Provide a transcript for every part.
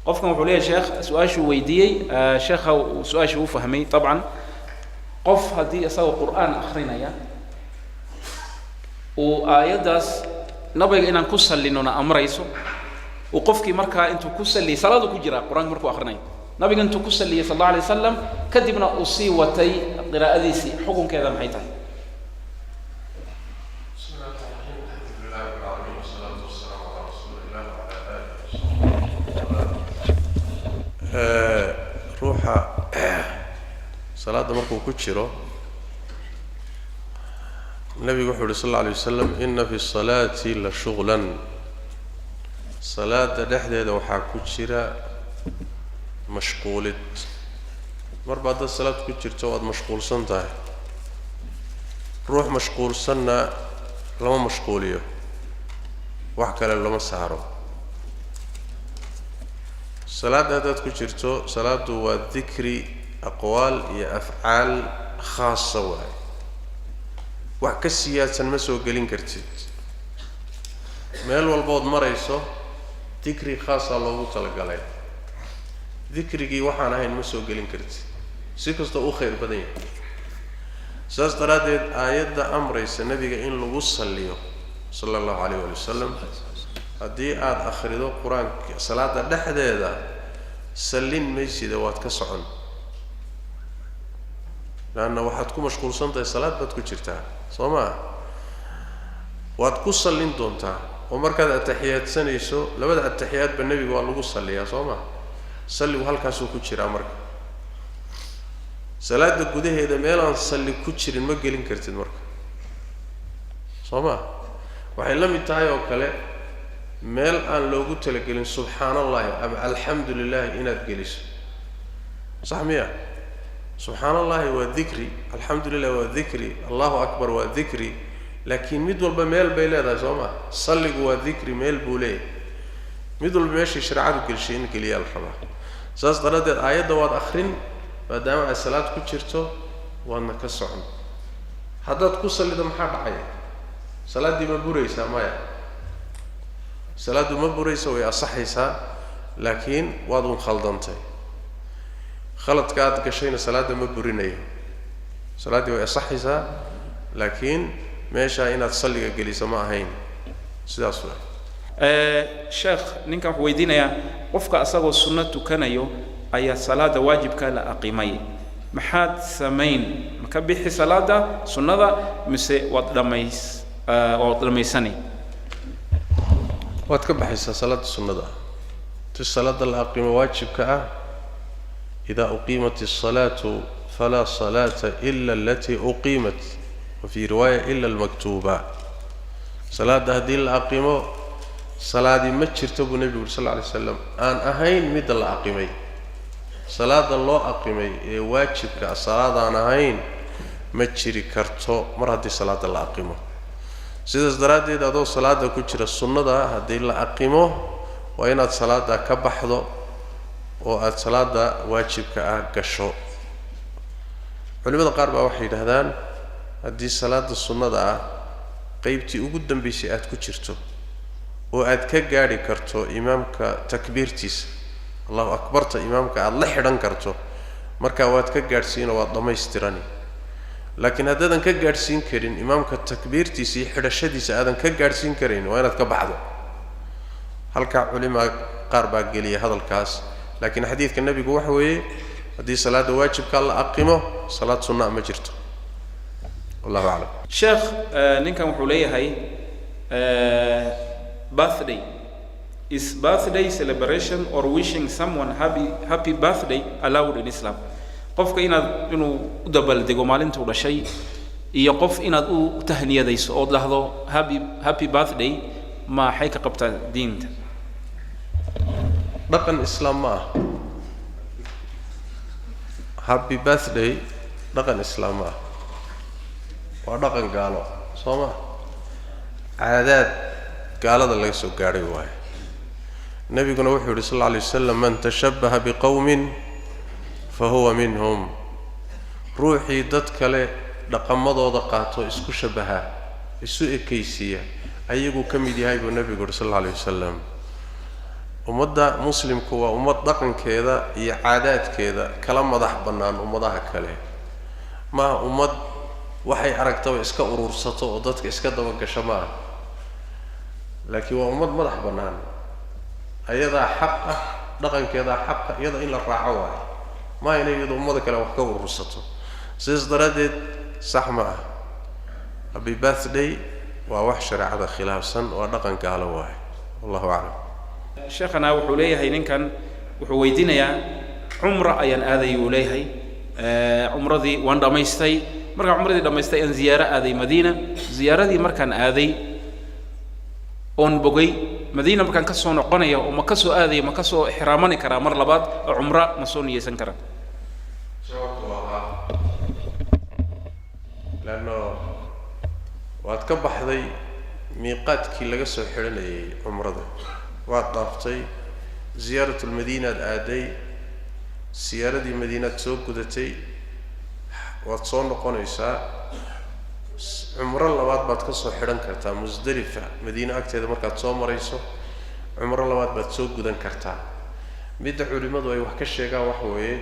Qofkan wuxuu leeyahay, sheekh, su-aashuu weydiiyey, sheekha uu su-aashii u fahmay dabcan. Qof haddii isagoo Qur'aan akrinaya uu aayaddaas nabiga inaan ku sallinona amrayso, uu qofkii markaa intuu ku salliyay, salaadu ku jiraa, Qur-aanka markuu akrinayo nabiga intuu ku salliyay sal allahu alay wasalam, kadibna uu sii watay qiraa'adiisii, xukunkeeda maxay tahay? بسم الله الرحمن الرحيم، الحمد لله رب العالمين، والصلاة والسلام على رسول الله وعلى آله وصحبه. Ruuxa salaadda markuu ku jiro, nabigu wuxuu yidhi sal alla alay wasalam: "إن في الصلاة لشغلا." Salaada dhexdeeda waxaa ku jira mashquulid. Marba haddaad salaad ku jirto, waad mashquulsan tahay. Ruux mashquulsanna lama mashquuliyo, wax kale lama saaro. Salaadda haddaad ku jirto, salaaddu waa dikri, aqwaal iyo afcaal khaasa waaye, wax ka siyaadsan ma soo gelin kartid. Meel walbood marayso dikri khaasaa loogu talagalay. Dikrigii waxaan ahayn ma soo gelin kartid, si kastoo u khayr badan yahay. Saas daraaddeed, aayadda amraysa nebiga in lagu salliyo sala allahu calayh waali wasalam, haddii aada akhrido Qur-aanka salaada dhexdeeda, sallin maysida, waad ka socon, leanna waxaad ku mashquulsan tahay salaad baad ku jirtaa, soo maa? Waad ku sallin doontaa oo markaad ataxiyaadsanayso, labada ataxiyaadba nebiga waa lagu salliyaa, soo maa? Salligu halkaasuu ku jiraa. Marka salaada gudaheeda meelaan salli ku jirin ma gelin kartid marka, soo maa? Waxay la mid tahay oo kale meel aan loogu talagelin subxaana allahi ama alxamdu lilahi inaad geliso. Sax miya? Subxaana allahi waa dikri, alxamdu lilah waa dikri, allahu akbar waa dikri, laakiin mid walba meel bay leedahay, soo maa? Salligu waa dikri, meel buu leeyahay. Mid walba meeshay shareecadu gelishay in geliyaa la rabaa. Saas daraaddeed, aayadda waad akrin maadaama aad salaad ku jirto, waadna ka socon. Haddaad ku sallido, maxaa dhacaya? Salaaddii ma buraysaa? Maya, salaaddu ma buraysa, way asaxaysaa, laakiin waad un khaldantay. Khaladka aad gashayna salaadda ma burinayo, salaaddii way asaxaysaa, laakiin meeshaa inaad salliga geliso ma ahayn. Sidaas waa. Sheekh, ninkan wuxuu weydiinayaa: qofka asagoo sunno tukanayo ayaa salaada waajibka la aqimay, maxaad samayn? Ma ka bixi salaada sunnada mise waad dhammaysani? Waad ka baxaysaa salaada sunnada ti salaada la aqimo waajibka ah. إذا أقيمت الصلاة فلا صلاة إلا التي أقيمت، وفي رواية إلا المكتوبة. Salaadda haddii la aqimo, salaadii ma jirto buu nebigu yuri sal alla alay slam, aan ahayn midda la aqimay. Salaada loo aqimay ee waajibka ah, salaadaan ahayn ma jiri karto mar haddii salaada la aqimo. Sidaas daraaddeed, adoo salaada ku jira sunnada haddii la aqimo, waa inaad salaada ka baxdo oo aada salaada waajibka ah gasho. Culimada qaar baa waxay yidhahdaan, haddii salaada sunnada ah qeybtii ugu dambaysay aada ku jirto oo aad ka gaadhi karto imaamka takbiirtiisa, allahu akbarta imaamka aada la xidhan karto, markaa waad ka gaadhsiinoo waad dhammaystirani. Laakiin haddaadan ka gaadhsiin karin imaamka takbiirtiisa iyo xidhashadiisa aadan ka gaadhsiin karayn, waa inaad ka baxdo. Halkaa culimaa qaar baa geliya hadalkaas, laakiin xadiidka nebigu waxa weeye, haddii salaadda waajibkaa la aqimo, salaad sunnaa ma jirto. Wallahu aclam. Sheekh, ninkan wuxuu leeyahay: Birthday, is birthday celebration or wishing someone happy birthday allowed in Islam? Qofka inuu u dabaaldego maalintuu dhashay iyo qof inaad u tahniyadayso ood dhahdo happy birthday, maxay ka qabtaa diinta? Dhaqan islaam ma ah. Happy birthday dhaqan islaam ma ah, waa dhaqan gaalo, soo ma? Caadaad gaalada laga soo gaadhay waayo. Nebiguna wuxuu yidhi sal alla alay wasalam: "من تشبه بقوم فهو منهم." Ruuxii dad kale dhaqamadooda qaato, isku shabaha, isu ekaysiiya, ayaguu ka mid yahay buu nebigu yidhi sal alla alay wasalam. Ummadda muslimku waa ummad dhaqankeeda iyo caadaadkeeda kala madax bannaan ummadaha kale. Maaha ummad waxay aragtaba iska urursato oo dadka iska dabagasho ma aha, laakiin waa ummad madax bannaan, ayadaa xaq ah, dhaqankeedaa xaqa, iyada in la raaco waayo, maaha inay iyadu ummada kale wax ka urursato. Sidaas daraaddeed sax ma ah happy birthday, waa wax shareecada khilaafsan, waa dhaqan gaalo waaye. Wallahu aclam. Sheekhana wuxuu leeyahay, ninkan wuxuu weydiinayaa, cumra ayaan aaday, uu leeyahay, cumradii waan dhammaystay. Markaan cumradii dhammaystay aan ziyaaro aaday Madiina. Ziyaaradii markaan aaday oon bogay, Madiina markaan ka soo noqonaya oo ma ka soo aadaya, ma ka soo ixraamani karaa mar labaad oo cumra ma soo niyeysan karaa? Jawaabtu waa haa, leanno waad ka baxday miiqaadkii laga soo xidhanayay cumrada, waad dhaaftay, ziyaaratulmadiinaad aaday, siyaaradii madiinaad soo gudatay, waad soo noqonaysaa. Cumro labaad baad ka soo xidhan kartaa Musdalifa, Madiine agteeda markaad soo marayso cumro labaad baad soo gudan kartaa. Midda culimmadu ay wax ka sheegaan waxa weeye,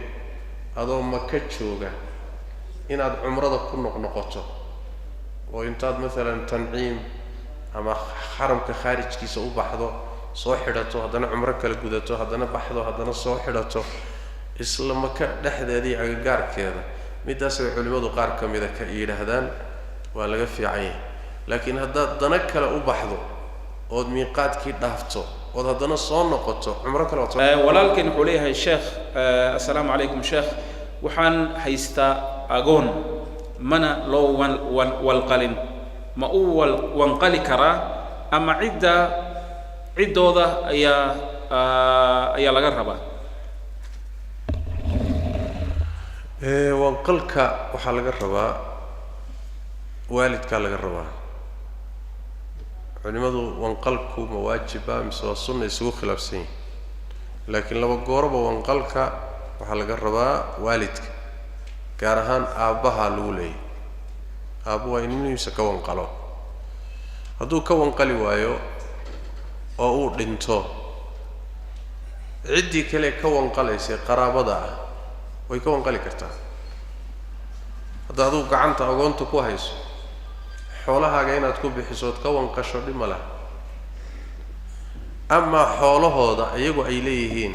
adoo Maka jooga inaad cumrada ku noqnoqoto oo intaad maalan Tanciim ama xaramka khaarijkiisa u baxdo, soo xidhato, haddana cumro kala gudato, haddana baxdo, haddana soo xidhato isla Maka dhexdeeda iyo agagaarkeeda, middaas bay culimmadu qaar ka mida ka yidhaahdaan waa laga fiican yahay. Laakiin haddaad dana kale u baxdo ood miiqaadkii dhaafto ood haddana soo noqoto, cumro kale waad soo Walaalkeen wuxuu leeyahay, sheekh, assalaamu calaykum sheekh, waxaan haystaa agoon, mana loo walqalin, ma u wanqali karaa ama cidda ciddooda ayaa laga rabaa? Wanqalka waxaa laga rabaa waalidkaa laga rabaa. Culimadu wanqalku ma waajiba mise waa sunna isugu khilaafsan yihin, laakiin laba gooroba wanqalka waxaa laga rabaa waalidka, gaar ahaan aabbaha lagu leeyahy. Aabbu waa in ilmihiisa ka wanqalo. Hadduu ka wanqali waayo oo uu dhinto, ciddii kale ka wanqalaysay qaraabada ah way ka wanqali kartaa. Hadda adugu gacanta agoonta ku hayso, xoolahaaga inaad ku bixiso ood ka wanqasho dhib ma laha. Amaa xoolahooda iyagu ay leeyihiin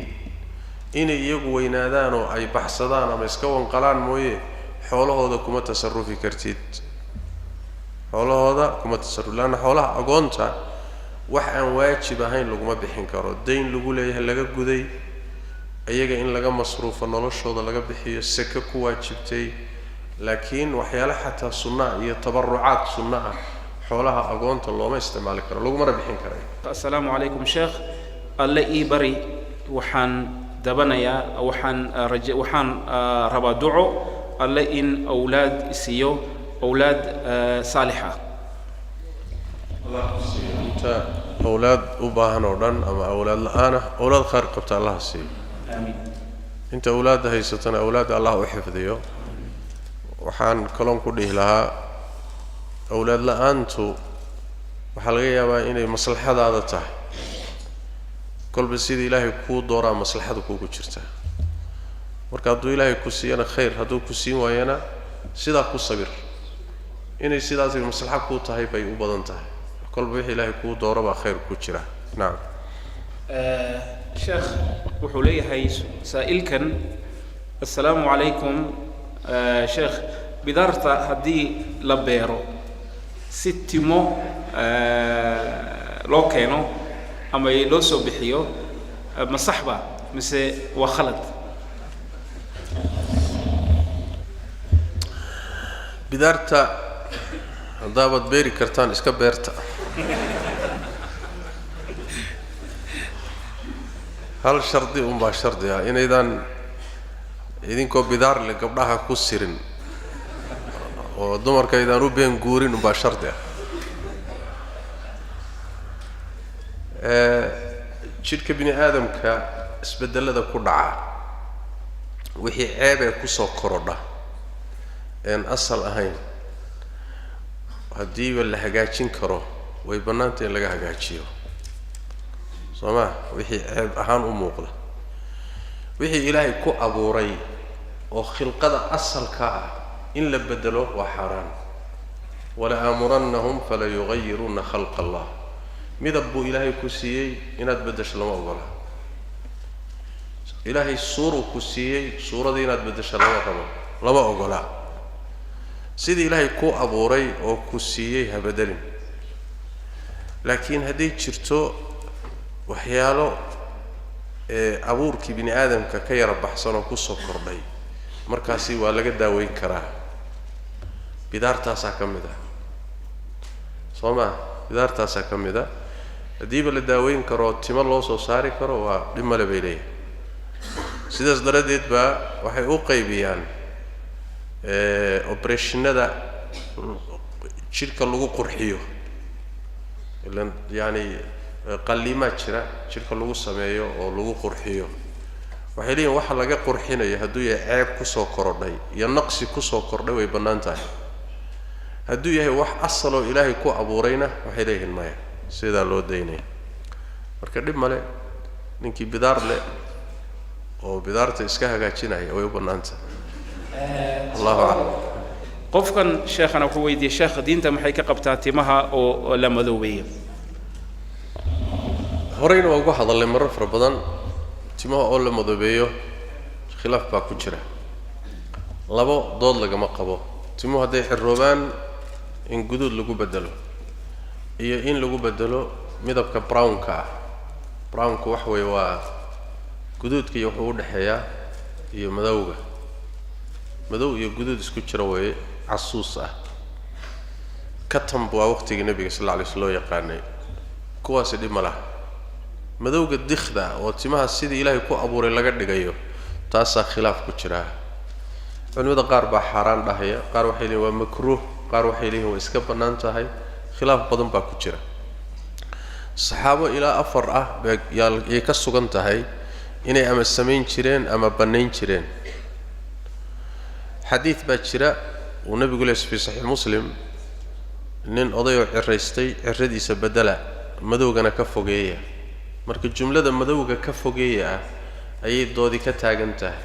inay iyagu weynaadaan oo ay baxsadaan ama iska wanqalaan mooye, xoolahooda kuma tasarufi kartid, xoolahooda kuma tasarrufi, leanna xoolaha agoonta wax aan waajib ahayn laguma bixin karo. Dayn lagu leeyahay laga guday, iyaga in laga masruufo, noloshooda laga bixiyo, seke ku waajibtay, laakiin waxyaale xataa sunna iyo tabarucaad sunna ah xoolaha agoonta looma isticmaali karo, lagumana bixin karayo. Assalaamu calaykum sheekh, Alle ii bari, waxaan dabanayaa, waxaan raje, waxaan rabaa duco Alle in awlaad isiiyo, awlaad saalix ah. Inta awlaad u baahan oo dhan ama awlaad la-aan ah, awlaad khayr qabta Allaha siiyo. Aamiin. Inta awlaadda haysatana awlaadda Allah u xifdiyo. Waxaan kaloon ku dhihi lahaa, awlaad la-aantu waxaa laga yaabaa inay maslaxadaada tahay. Kolba sida Ilaahay kuu dooraa maslaxada kuugu jirtaa. Marka hadduu Ilaahay ku siiyana khayr, hadduu ku siin waayana sidaa ku sabir. Inay sidaasay maslaxo kuu tahay bay u badan tahay. Kolba wixii Ilaahay kuu dooro baa khayr ku jira. Nacam. Sheekh, wuxuu leeyahay saa'ilkan, assalaamu calaykum sheekh, bidaarta haddii la beero si timo loo keeno ama loo soo bixiyo, ma sax ba mise waa khalad? Bidaarta haddaabaad beeri kartaan, iska beerta. Hal shardi unbaa shardi ah, inaydaan idinkoo bidaar le gabdhaha ku sirin oo dumarka aydaan u been guurin unbaa shardi ah. Jidhka bini aadamka isbedelada ku dhaca, wixii ceeb ee kusoo korodha een asal ahayn, haddiiba la hagaajin karo way bannaanta in laga hagaajiyo. Soo maa wixii ceeb ahaan u muuqda, wixii Ilaahay ku abuuray oo khilqada asalka ah in la bedelo waa xaaraan. Wala aamurannahum fala yugayirunna khalqa Allah. Midab buu Ilaahay ku siiyey, inaad beddesho lama ogola. Ilaahay suuruu ku siiyey, suuradii inaad beddesho lama rabo, lama ogola. Sidii Ilaahay ku abuuray oo ku siiyey ha bedelin. Laakiin hadday jirto waxyaalo abuurkii bini aadamka ka yara baxsan oo kusoo kordhay, markaasi waa laga daaweyn karaa. Bidaartaasaa ka mid ah, soo maa? Bidaartaasaa ka mid ah. Haddiiba la daaweyn karo, timo loo soo saari karo, waa dhib male bay leeyahay. Sidaas daraaddeed baa waxay u qaybiyaan obereshinada jidhka lagu qurxiyo. Ilan yaani qalliimaa jira jidhka lagu sameeyo oo lagu qurxiyo. Waxay leeyihin waxa laga qurxinayo hadduu yahay ceeb kusoo korodhay iyo naqsi kusoo kordhay, way bannaan tahay. Hadduu yahay wax asaloo Ilaahay ku abuurayna, waxay leeyihiin maya, sidaa loo daynaya. Marka dhib male, ninkii bidaar leh oo bidaarta iska hagaajinaya way u bannaan tahay. Allahu aclam. Qofkan sheekhana wuxuu weydiiyey, sheekha, diinta maxay ka qabtaa timaha oo la madoobeeyo? Horeyna waa uga hadalnay marar fara badan. Timaha oo la madoobeeyo khilaaf baa ku jira. Labo dood lagama qabo: timuhu hadday ciroobaan in guduud lagu bedelo iyo in lagu bedelo midabka brownka ah. Brownku waxa weeye waa guduudka iyo wuxuu udhexeeyaa iyo madowga, madow iyo guduud isku jira weeye, casuus ah. Katamb waa waqtigii Nebiga sal alla alay sl loo yaqaanay. Kuwaasi dhib ma laha. Madowga dikhda oo timaha sidii Ilaahay ku abuuray laga dhigayo, taasaa khilaaf ku jiraa. Culimada qaar baa xaaraan dhahaya, qaar waxay leeyihin waa makruuh, qaar waxay leeyihin waa iska bannaan tahay. Khilaaf badan baa ku jira. Saxaabo ilaa 4 ah bayay ka sugan tahay inay ama samayn jireen ama bannayn jireen. Xadiid baa jira uu Nebigu lees fi Saxiix Muslim: nin odayoo ciraystay, ciradiisa bedela, madowgana ka fogeeya. Marka jumlada madowga ka fogeeya ah ayay doodi ka taagan tahay: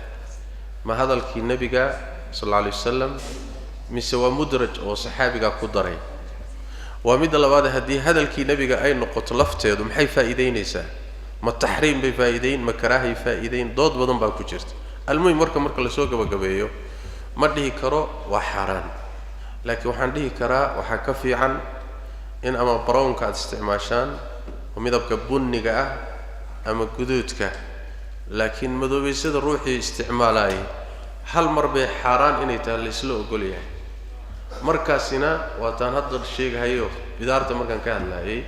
ma hadalkii Nebiga sal alla alay wasalam mise waa mudraj oo saxaabigaa ku daray? Waa midda labaad. Haddii hadalkii Nebiga ay noqoto lafteedu, maxay faa'iidaynaysaa? Ma taxriim bay faa'iidayn, ma karaahay faa'iidayn? Dood badan baa ku jirta. Almuhim, marka lasoo gabagabeeyo, ma dhihi karo waa xaaraan, laakiin waxaan dhihi karaa waxaa ka fiican in ama brownka aad isticmaashaan oo midabka bunniga ah ama guduudka. Laakiin madoobaysada ruuxii isticmaalaayay hal mar bay xaaraan inay tahay laisla ogol yahay. Markaasina waataan hadda sheegahayo bidaarta markaan ka hadlaayay,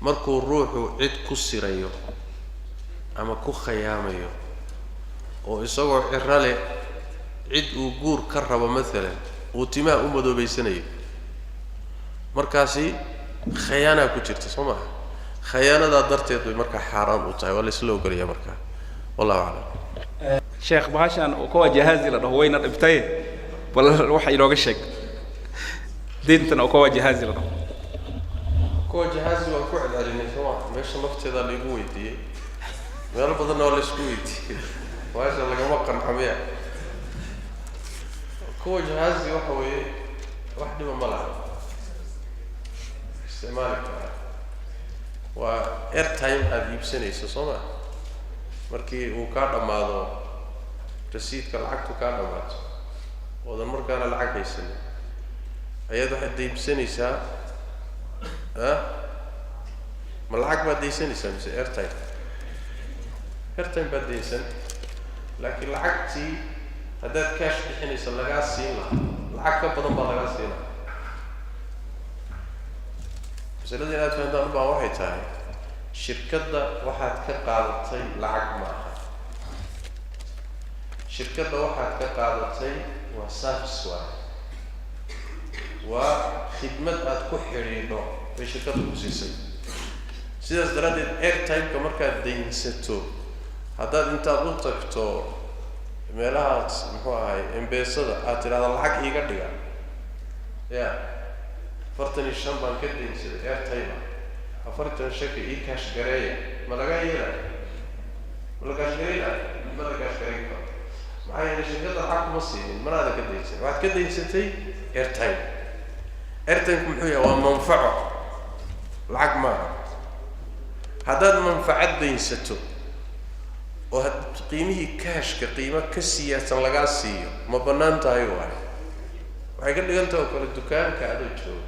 markuu ruuxu cid ku sirayo ama ku khayaamayo oo isagoo ciro leh cid uu guur ka rabo maalan uu timaha u madoobaysanayo, markaasi khayaanaa ku jirta, soo maaha? Khayaanadaa darteed bay markaa xaaraan u tahay, waa laisla ogolaya markaa. Wallahu aclam. Sheekh, bahashan kuwa jahaazi la dhaho wayna dhibtay, bal waxa inooga sheeg diintan oo kuwa jahaazi la dhaho. Kuwa jahaazi waan ku celcelinay, soo maa? Meesha lafteedaa laigu weydiiyey, meelo badanna waa laisku weydiiyey. Bahasha lagama qanxamiya. Kuwa jahaazi waxa weeye wax dhiba ma laha, isticmaali karaa. Waa airtime aada iibsanayso, soo maa? Markii uu kaa dhammaado rasiidka, lacagtu kaa dhammaato oodan markaana lacag haysanin, ayaad waxaad daybsanaysaa. Ah, ma lacag baad daysanaysaa mise airtime? Airtime baad daysan, laakiin lacagtii haddaad cash bixinaysa lagaa siin lahaa, lacag ka badan baa lagaa siin lahaa. Masalada inaad fahantaan ubaa waxay tahay, shirkadda waxaad ka qaadatay lacag ma aha. Shirkadda waxaad ka qaadatay waa service, waaye waa khidmad aad ku xidhiidho bay shirkadda ku siisay. Sidaas daraaddeed airtimeka markaad daynsato, haddaad intaad u tagto meelahaas, muxuu ahay, embesada, aad tidhahda lacag iiga dhiga, ya 45 baan ka daynsaday airtime, 45ka ii cash gareeya. Ma lagaa yeelaayo? Ma la cash garaynaayo? Ma la cash garayn karo. Maxaa yeelay, shirkadda lacag kuma siinin, manaada ka daynsan. Waxaad ka daynsatay airtime. Airtimeku muxuu yahay? Waa manfaco, lacag maaha. Haddaad manfacad daynsato oo had qiimihii kaashka qiimo ka siyaadsan lagaa siiyo, ma bannaan tahay? Waayo, waxay ka dhigan tahay oo kale dukaanka adoo jooga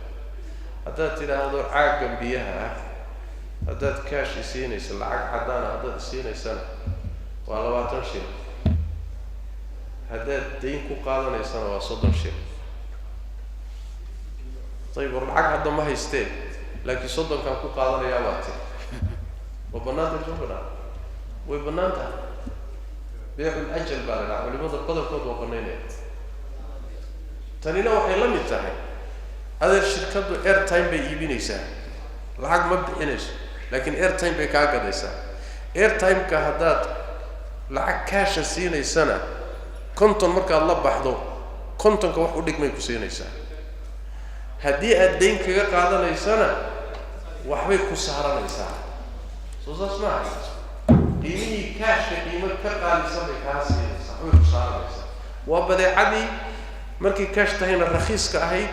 haddaad tidhaahdo, "Caaggan biyaha ah haddaad kaash isiinaysa, lacag caddaana haddaad isiinaysana, waa 20 shil, haddaad dayn ku qaadanaysana waa 30 shil." Ayib, war lacag hadda ma haystee, laakiin 30-kaan ku qaadanayaa baa tiri. Ma bannaan tahay? Soo banaan, way bannaan tahay. Beycul ajal baa la dhaha, culimada badankood waa banaynaya. Tanina waxay la mid tahay, adeer, shirkaddu airtime bay iibinaysaa, lacag ma bixinayso, laakiin airtime bay kaa gadaysaa. Airtime-ka haddaad lacag kaasha siinaysana, 50 markaad la baxdo, 50-ka wax u dhigmay ku siinaysaa. Haddii aad dayn kaga qaadanaysana, waxbay ku saaranaysaa. Soo saas maaha? Qiimihii kaashka qiimo ka qaalisan bay kaa siinaysaa, waxbay ku saaranaysaa. Waa badeecadii markay kaash tahayna rakhiiska ahayd,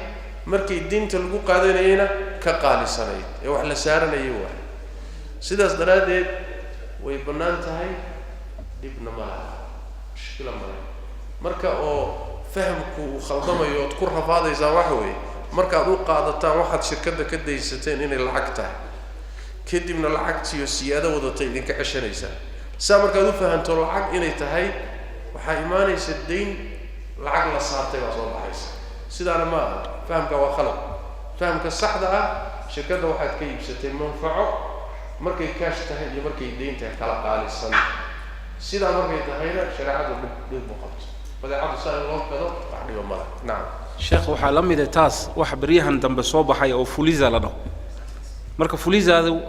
markay diinta lagu qaadanayeyna ka qaalisanayd ee wax la saaranayay waay. Sidaas daraaddeed way bannaan tahay, dhibna ma laha, mushkila ma laha. Marka oo fahamku uu khaldamayo ood ku rafaadaysaan waxa weeye markaad u qaadataan waxaad shirkadda ka daysateen inay lacag tahay, kadibna lacagtiiyo siyaado wadatay idinka ceshanaysaa. Saa markaad u fahanto lacag inay tahay, waxaa imaanaysa dayn lacag la saartay baa soo baxaysa. Sidaana ma aha, fahamka waa khalad. Fahamka saxda ah, shirkadda waxaad ka iibsatay manfaco, markay kaash tahay iyo markay dayn tahay kala qaalisan. Sidaa markay tahayna, shareecadu dhib mu qabto. Badeecadu saa in loo gado wax dhiba mala. Nacam. Sheekh, waxaa la mid ah taas wax beryahan dambe soo baxay oo Fuliza la dhaho. Marka Fulizaadu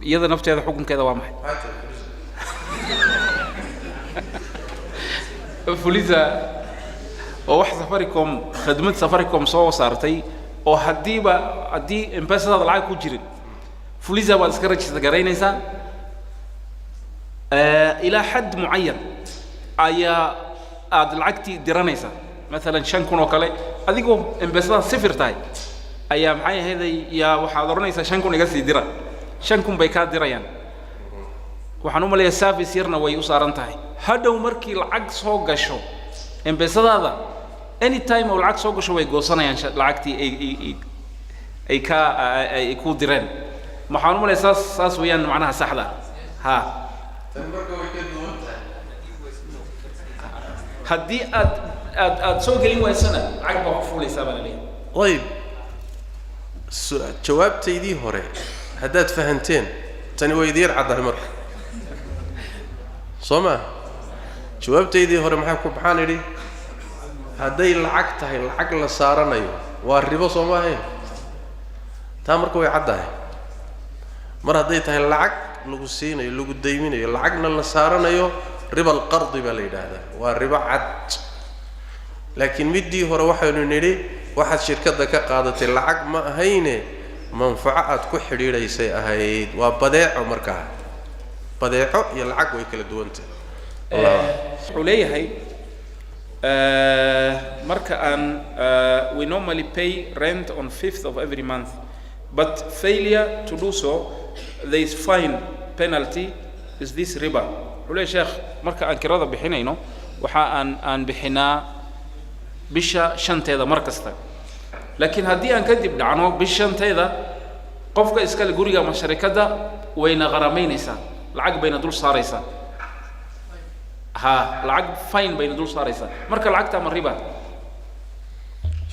iyada nafteeda xukunkeeda waa maxay? Maxay tahay Fuliza? Fuliza waa wax Safaricom, khidmad Safaricom soo saartay, oo haddiiba haddii M-Pesadaada lacag ku jirin, Fuliza waad iska register garaynaysaa, ilaa xad mucayan ayaa aad lacagtii diranaysaa. Maalan 5,000 oo kale, adigoo M-Pesada sifir tahay ayaa, maxay ahayday, yaa waxaad odhanaysaa, "5,000 iga sii dira." 5,000 bay kaa dirayaan. Waxaan u maleeyaa service yarna way u saaran tahay. Hadhow markii lacag soo gasho M-Pesadaada, anytime oo lacag soo gasho, way goosanayaan lacagtii ay ka ay ku direen. Waxaan u maleeyaa saas weeyaan macnaha saxda ha. Tan marka way ka duwan tahay. Haddii aad soo gelin waysana, lacag baa ku fuulaysaa baa la leeyahay. Ayib, jawaabtaydii hore haddaad fahanteen, tani way idiin caddahay marka, soo maa? Jawaabtaydii hore maxaa ku maxaan idhi? Hadday lacag tahay, lacag la saaranayo, waa ribo, soo ma ahayn? Taa marka way caddahay. Mar hadday tahay lacag lagu siinayo, lagu dayminayo, lacagna la saaranayo, riba alqardi baa la yidhaahdaa, waa ribo cad. Laakiin middii hore waxaynu nidhi, waxaad shirkadda ka qaadatay lacag ma ahayne, manfaco aad ku xidhiidhaysay ahayd, waa badeeco. Markaa badeeco iyo lacag way kala duwantahay. Allahu aclam. Wuxuu leeyahay, marka aan we normally pay rent on 5th of every month, but failure to do so, there is fine penalty. Is this riba? Wuxuu leeyahay, sheekh, marka aan kirada bixinayno, waxa aan bixinaa bisha 5-teeda mar kasta, laakiin haddii aan kadib dhacno bisha 5-teeda, qofka iskale guriga ama sharikadda wayna qaramaynaysaa, lacag bayna dul saaraysaa, ha, lacag fine bayna dul saaraysaa. Marka lacagta ma riba?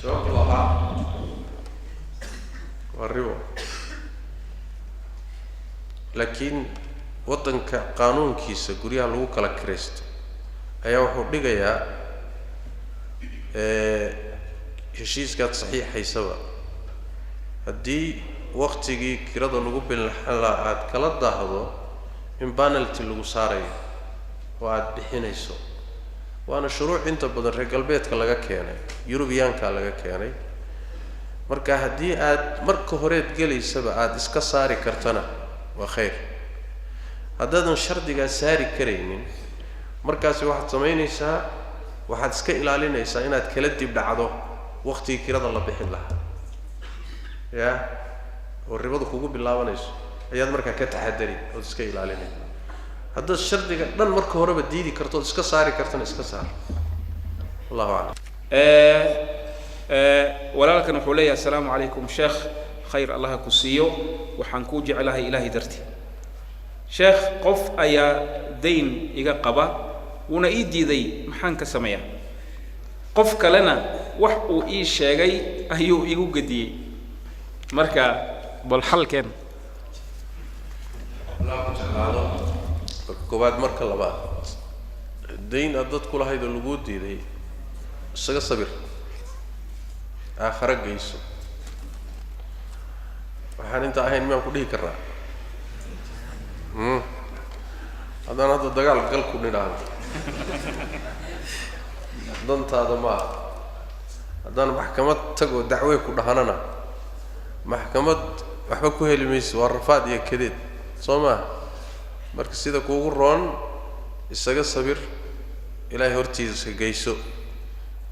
Jawaabtu waa haa, waa ribo. Laakiin waddanka qaanuunkiisa guryaha lagu kala kiraysto ayaa wuxuu dhigayaa, heshiiskaad saxiixaysaba, haddii waktigii kirada lagu bilxan lahaa aada kala daahdo, in penalty lagu saarayo oo aada bixinayso. Waana shuruuc inta badan reer galbeedka laga keenay, Yurubiyaanka laga keenay. Marka haddii aad marka horeed gelaysaba aada iska saari kartana, waa khayr. Haddaadan shardigaa saari karaynin, markaasi waxaad samaynaysaa, waxaad iska ilaalinaysaa inaad kala dib dhacdo waqtigii kirada la bixin lahaa, ya oo ribadu kugu bilaabanayso ayaad markaa ka taxadari ood iska ilaalinay. Haddaad shardiga dhan marka horeba diidi karto ood iska saari kartana, iska saar. Allahu aclam. Walaalkan wuxuu leeyahay: "Assalaamu calaykum sheekh, khayr Allaha ku siiyo, waxaan kuu jeclahay Ilaahay darti. Sheekh, qof ayaa dayn iga qaba, wuuna ii diiday, maxaan ka sameeyaa? Qof kalena wax uu ii sheegay ayuu igu gediyey, marka bal xalkeen." Allah ku jeclaado marka koowaad. Marka labaad, dayn aad dad ku lahayd oo laguu diiday, isaga sabir, aakhare geyso. Waxaan inta ahayn miyaan ku dhihi karnaa? Haddaan hadda dagaal gal ku nidhaahdo, dantaada ma aha. Haddaan maxkamad tagoo dacwey ku dhahanana, maxkamad waxba ku heli mayso, waa rafaad iyo kadeed, soo maa? Marka sida kuugu roon isaga sabir, Ilaahay hortiisa iska geyso.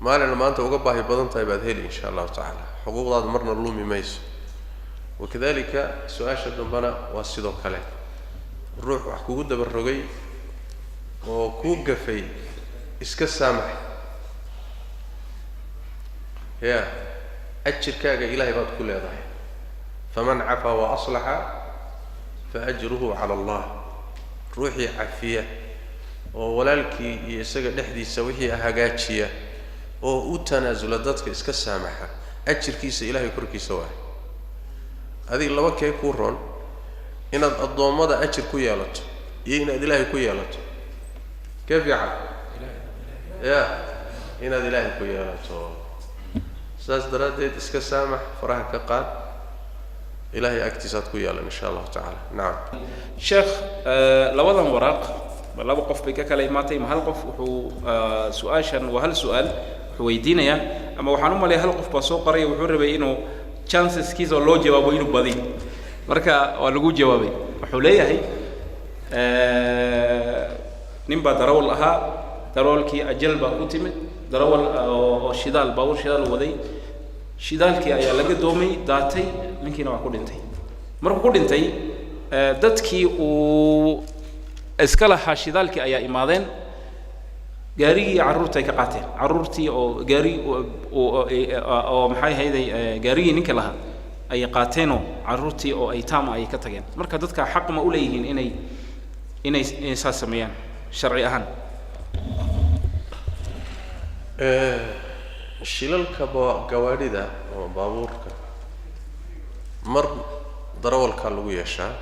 Maalina maanta uga baahi badan tahay baad heli, insha Allahu tacaala. Xuquuqdaada marna lumi mayso. Wakadalika su-aasha dambana waa sidoo kale. Ruux wax kugu dabarogay oo kuu gafay, iska saamax, ya ajirkaaga Ilaahay baad ku leedahay. Faman cafaa wa aslaxa fa ajruhu cala Allah. Ruuxii cafiya oo walaalkii iyo isaga dhexdiisa wixii hagaajiya oo u tanaasula, dadka iska saamaxa, ajirkiisa Ilahay korkiisa waay. Adiga laba kee kuu roon? Inaad addoommada ajir ku yeelato iyo inaad Ilaahay ku yeelato, kee fiican? Ya inaad Ilaahay ku yeelato. Saas daraaddeed iska saamax, faraha ka qaad, Ilahay agtiisaad ku yeelan, insha Allahu tacala. Nacam. Sheekh, labadan waraaq laba qof bay ka kala imaatay, ma hal qof? Wuxuu su-aashan waa hal su-aal, wuxuu weydiinayaa, ama waxaan u maleeya hal qof baa soo qoray, wuxuu rabay inuu chanceskiisa oo loo jawaabo inuu badiyo, marka waa lagu jawaabay. Wuxuu leeyahay: nin baa darawal ahaa, darawalkii ajal baa ku timid, darawal oo shidaal, baabuur shidaal waday, shidaalkii ayaa laga doomay, daatay, ninkiina waa ku dhintay. Markuu ku dhintay, dadkii uu iska lahaa shidaalkii ayaa imaadeen, gaarigii carruurta ay ka qaateen, carruurtii oo gaari oo maxay ahayday, gaarigii ninka lahaa ayay qaateenoo carruurtii oo ay taama ayay ka tageen. Marka dadka xaq ma u leeyihiin inay saas sameeyaan sharci ahaan? Shilalka gawaadhida ama baabuurka mar darawalkaa lagu yeeshaa,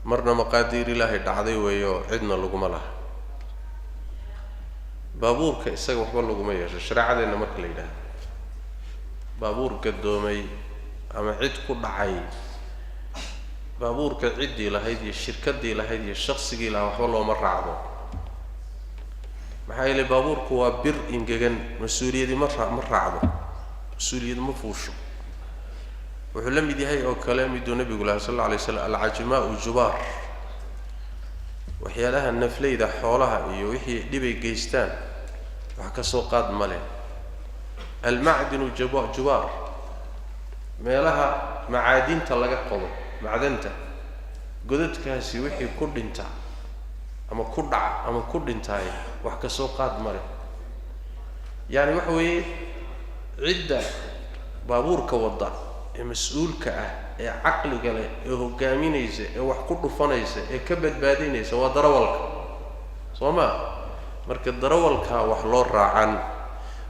marna maqaadiir Ilaahay dhacday weeyo, cidna laguma laha. Baabuurka isaga waxba laguma yeesho shareecadeenna. Marka la yidhaahdo baabuur gadoomay ama cid ku dhacay, baabuurka ciddii lahayd iyo shirkaddii lahayd iyo shaqsigii lahaa waxba looma raacdo. Maxaa yeelay, baabuurku waa bir ingegan, mas-uuliyadi ma raacdo, mas-uuliyad ma fuusho. Wuxuu la mid yahay oo kale miduu nabigu lahaa sal alla alay slam: "Alcajmaau jubaar." Waxyaalaha nafleyda, xoolaha iyo wixii dhibay geystaan, wax ka soo qaad ma leh. Almacdinu jubaar, meelaha macaadinta laga qodo, macdanta godadkaasi wixii ku dhinta ama ku dhaca ama ku dhintaay, wax ka soo qaad ma leh. Yacani waxa weeye, cidda baabuurka wadda ee mas-uulka ah ee caqliga leh ee hogaaminaysa ee wax ku dhufanaysa ee ka badbaadinaysa waa darawalka, soo ma? Marka darawalkaa wax loo raacan.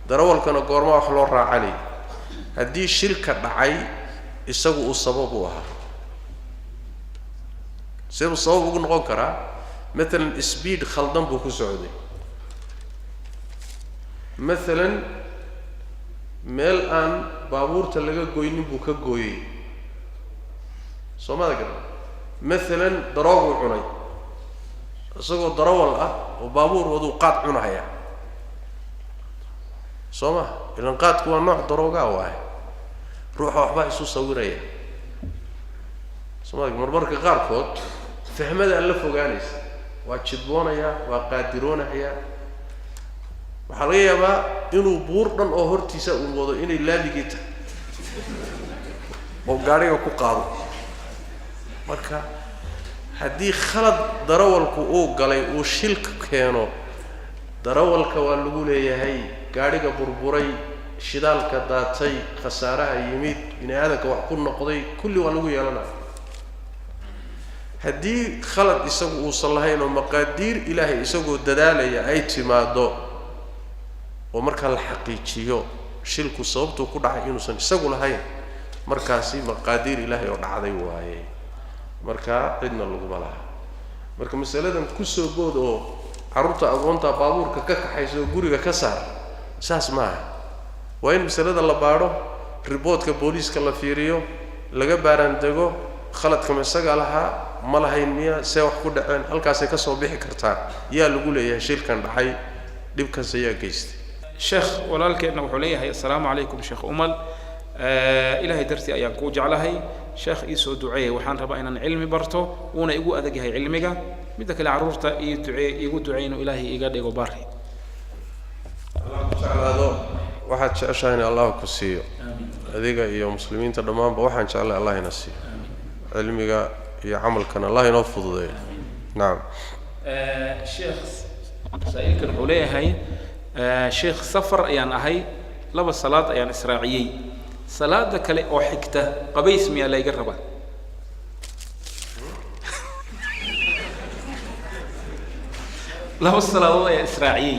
Darawalkana goormaa wax loo raacanay? Haddii shilka dhacay isagu uu sabab u ahaa. Seebuu sabab ugu noqon karaa? Matalan, speed khaldan buu ku socday, masalan meel aan baabuurta laga goynin buu ka gooyey, soo mada garan? Masalan, darooguu cunay, isagoo darawal ah oo baabuur waduu qaad cunahaya, soo ma? Ilan qaadku waa nooc daroogaa waaye. Ruuxa waxbaa isu sawiraya, soo ma? Marmarka qaarkood Fahmada alla fogaanaysa, waa jidboonayaa, waa qaadiroonayaa. Waxaa laga yaabaa inuu buur dhan oo hortiisa uu wado inay laamigii tahay oo gaadhiga ku qaado. Marka haddii khalad darawalku uu galay uu shilka keeno, darawalka waa lagu leeyahay. Gaadhiga burburay, shidaalka daatay, khasaaraha yimid, bini aadamka wax ku noqday, kulli waa lagu yeelanaya. Haddii khalad isagu uusan lahayn oo maqaadiir Ilaahay isagoo dadaalaya ay timaado, oo markaa la xaqiijiyo shilku sababtuu ku dhacay inuusan isagu lahayn, markaasi maqaadiir Ilaahay oo dhacday waaye, markaa cidna laguma laha. Marka masaladan kusoo bood oo carruurta agoonta baabuurka ka kaxaysa oo guriga ka saar, saas maaha. Waa in masalada la baadho, riboodka booliiska la fiiriyo, laga baaraandego, khaladkama isagaa lahaa, ma lahayn miya, see wax ku dhaceen, halkaasay ka soo bixi kartaa yaa lagu leeyahay shilkan dhacay, dhibkanse yaa geystay. Sheekh, walaalkeenna wuxuu leeyahay: "Assalaamu calaykum Sheekh Umal, Ilaahay dartii ayaan kuu jeclahay. Sheekh, ii soo duceeyay, waxaan rabaa inaan cilmi barto, wuuna igu adag yahay cilmiga. Midda kale, carruurta ii ducee, iigu duceey inuu Ilaahay iga dhigo bari." Allah ku jeclaado, waxaad jeceshahayna Allah ku siiyo, adiga iyo muslimiinta dhammaanba. Waxaan jeclay Allah ina siiyo cilmiga iyo camalkana, Allah inoo fududeeyo. Nacam. Sheekh, saa'ilkan wuxuu leeyahay: "Sheekh, safar ayaan ahay, laba salaad ayaan israaciyey. Salaada kale oo xigta qabays miyaa layga rabaa?" Laba salaadood ayaa israaciyey,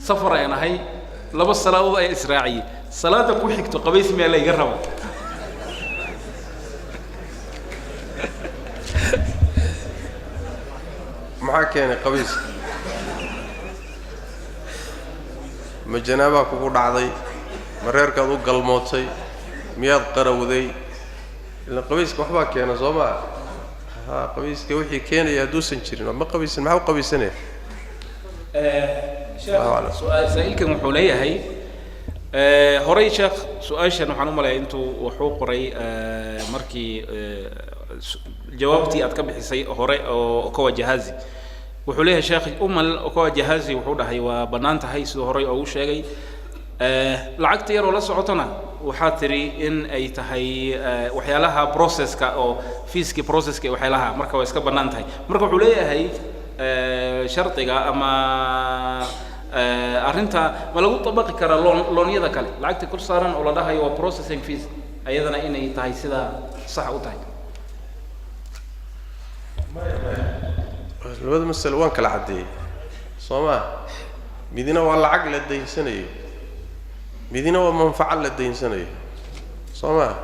safar ayaan ahay, laba salaadood ayaa israaciyey, salaada ku xigto qabays miyaa layga rabaa? Maxaa keenay qabayska? Ma janaabaa kugu dhacday? Ma reerkaad u galmootay? Miyaad qarawday? Ilan qabayska waxbaa keena, soo maa? Ha, qabayska wixii keenaya hadduusan jirin, ma qabaysan, maxaa u qabaysanaya? Saa'ilkan wuxuu leeyahay, horey sheekh su-aashan waxaan u malaya intuu wuxuu qoray markii jawaabtii aad ka bixisay hore oo Okowa Jahazi. Wuxuu leeyahay: "Sheekh Umal, Okowa Jahazi wuxuu dhahay waa bannaan tahay siduu horey oogu sheegay. Lacagta yaroo la socotona waxaa tiri in ay tahay waxyaalaha processka oo feeskii processka iyo waxyaalaha, marka waa iska bannaan tahay." Marka wuxuu leeyahay, shardiga ama arrinta ma lagu dabaqi karaa loan, loonyada kale lacagta kor saaran oo la dhahayo waa processing fees, ayadana inay tahay sidaa sax u tahay? Labada masale waan kala caddeeyey, soo maa? Midna waa lacag la daynsanayo, midna waa manfaco la daynsanayo, soo maa?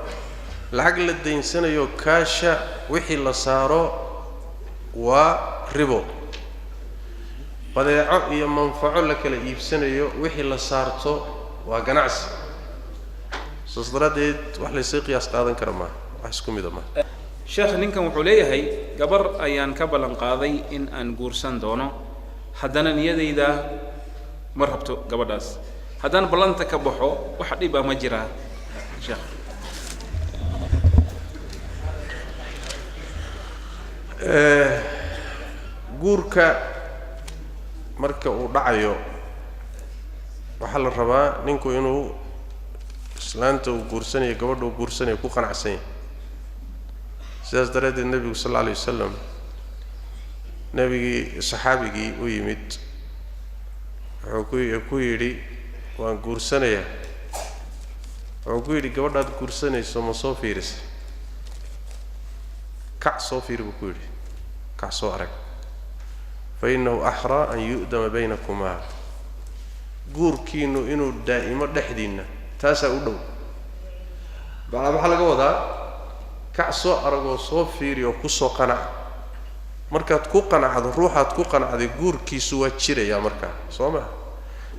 Lacag la daynsanayo kaasha wixii la saaro waa ribo. Badeeco iyo manfaco la kala iibsanayo wixii la saarto waa ganacsi. Saas daraaddeed wax laysii qiyaas qaadan kara maaha, wax isku mida maaha. Sheekh, ninkan wuxuu leeyahay: "Gabar ayaan ka ballan qaaday in aan guursan doono, haddana niyadayda ma rabto gabadhaas. Haddaan ballanta ka baxo, wax dhibaa ma jiraa, sheekh?" Guurka marka uu dhacayo waxaa la rabaa ninku inuu islaanta uu guursanayo, gabadha uu guursanayo, ku qanacsan yahay. Sidaas daraaddeed nebigu sal alla alay wasalam, nebigii saxaabigii u yimid wuxuu ku yidhi: "Waan guursanayaa." Wuxuu ku yidhi: "Gabadhaad guursanayso ma soo fiirisay? Kac soo fiiri," buu ku yidhi, "kac soo arag, fa innahu axraa an yu'dama baynakumaa." Guurkiinu inuu daa'imo dhexdiinna taasaa u dhow. Macnaa maxaa laga wadaa? Kac soo aragoo soo fiiri oo kusoo qanac. Markaad ku qanacdo, ruuxaad ku qanacday guurkiisu waa jirayaa markaa, soo maa?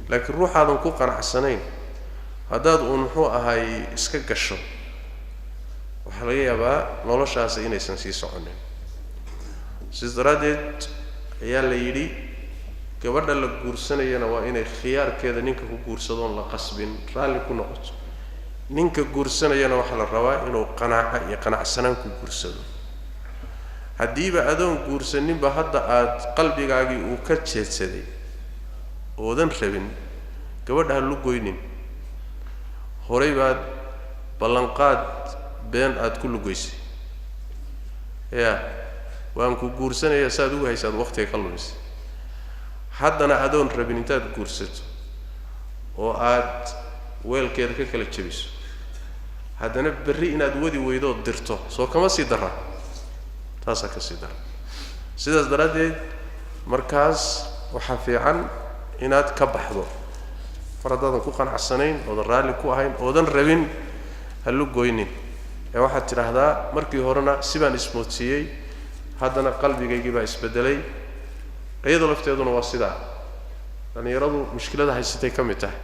Laakiin ruuxaadan ku qanacsanayn haddaad uun muxuu ahaay iska gasho, waxaa laga yaabaa noloshaasi inaysan sii soconin. Sidaas daraaddeed ayaa la yidhi gabadha la guursanayana waa inay khiyaarkeeda ninka ku guursadoon la qasbin, raalli ku noqoto. Ninka guursanayana waxaa la rabaa inuu qanaaco iyo qanacsanaan ku guursado. Haddiiba adoon guursaninba hadda aad qalbigaagii uu ka jeedsaday oodan rabin, gabadha ha lugoynin. Horay baad ballanqaad been aad ku lugoysay, ya waan ku guursanayaa saaad ugu haysaad waqtiga ka lumisay. Haddana adoon rabin intaad guursato oo aad weelkeeda ka kala jebiso, haddana berri inaad wadi weydood dirto, soo kama sii daraa? Taasaa ka sii dara. Sidaas daraaddeed markaas waxaa fiican inaad ka baxdo. Mar haddaadan ku qanacsanayn, oodan raalli ku ahayn, oodan rabin, ha lugoynin. Ee waxaad tidhaahdaa, markii horena sibaan ismoodsiiyey, haddana qalbigaygii baa isbedelay. Iyadoo lafteeduna waa sidaa, dhallinyaradu mushkilada haysatay ka mid tahay.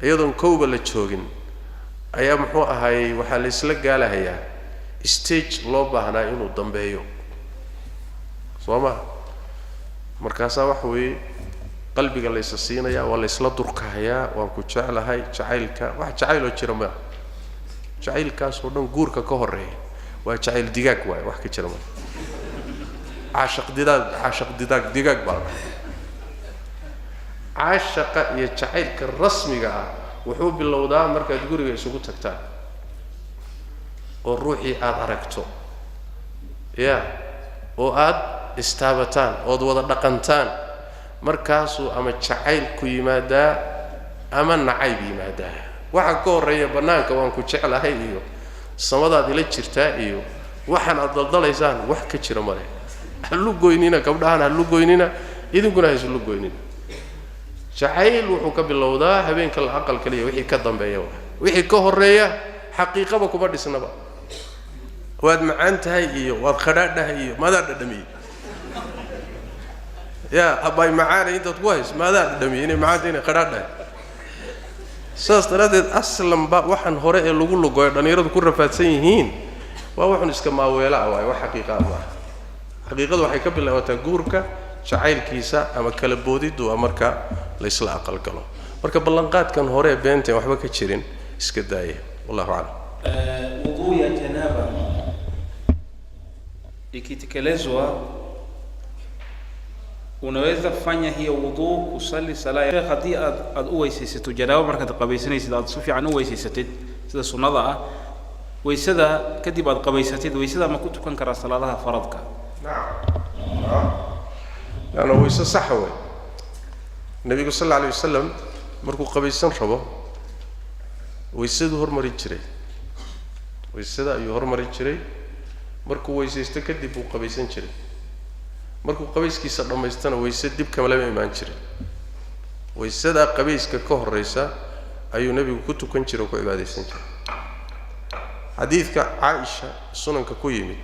Iyadoon kowba la joogin ayaa muxuu ahaayey waxaa la isla gaalahayaa stage loo baahnaa inuu dambeeyo, soo ma? Markaasaa waxa weeye qalbiga laysa siinayaa, waa laysla durkahayaa, waan ku jeclahay. Jacaylka wax jacayloo jira maa, jacaylkaasoo dhan guurka ka horeeya waa jacayl digaag waaye, wax ka jira maa. Caashaq didaag, caashaq didaag digaag baa la dhahay. Caashaqa iyo jacaylka rasmiga ah wuxuu bilowdaa markaad guriga isugu tagtaan oo ruuxii aada aragto, ya oo aada istaabataan ood wada dhaqantaan. Markaasuu ama jacaylku yimaadaa ama nacayb yimaadaa. Waxa ka horreeya bannaanka waan ku jeclahay iyo samadaad ila jirtaa iyo waxaan aad daldalaysaan wax ka jira ma leh. Ha lugoynina gabdhahan, ha lugoynina, idinkuna ha islugoynina. Jacayl wuxuu ka bilowdaa habeenka la aqal kaliya, wixii ka dambeeya. Wixii ka horreeya xaqiiqaba kuma dhisnaba. Waad macaan tahay iyo waad khadhaadhahay iyo maadaa dhadhamiyey, ya abay macaanay intaad ku hayso, maadaa dhadhamiyey inay macaanta inay khadhaadhahay? Saas daraaddeed aslanba waxaan hore ee lagu lugoyo dhallinyaradu ku rafaadsan yihiin waa waxun iska maaweela ah, waayo wax xaqiiqa ah maaha. Xaqiiqadu waxay ka bilaabataa guurka jacaylkiisa ama kala boodiddu waa marka laysla aqalgalo. Marka ballanqaadkan hore ee beenteen waxba ka jirin iska daaya. Wallahu aclam. Wuduu ya janaba ikitekelezwa, unaweza fanya hiyo wuduu kusali sala? Sheekh, haddii aad u weysaysato janaabo, markaad qabaysanaysid aad si fiican u weysaysatid sida sunnada ah, weysada kadib aad qabaysatid, weysada ma ku tukan karaa salaadaha faradka? Laanna weyse saxa wey. Nebigu sal alla alay wasalam markuu qabaysan rabo weysaduu hormari jiray, weysada ayuu hormari jiray. Markuu weysaysto kadib buu qabaysan jiray. Markuu qabayskiisa dhammaystana weyse dib kama lama imaan jirin. Weysadaa qabayska ka horreysa ayuu nebigu ku tukan jiray oo ku cibaadaysan jiray. Xadiidka Caaisha sunanka ku yimid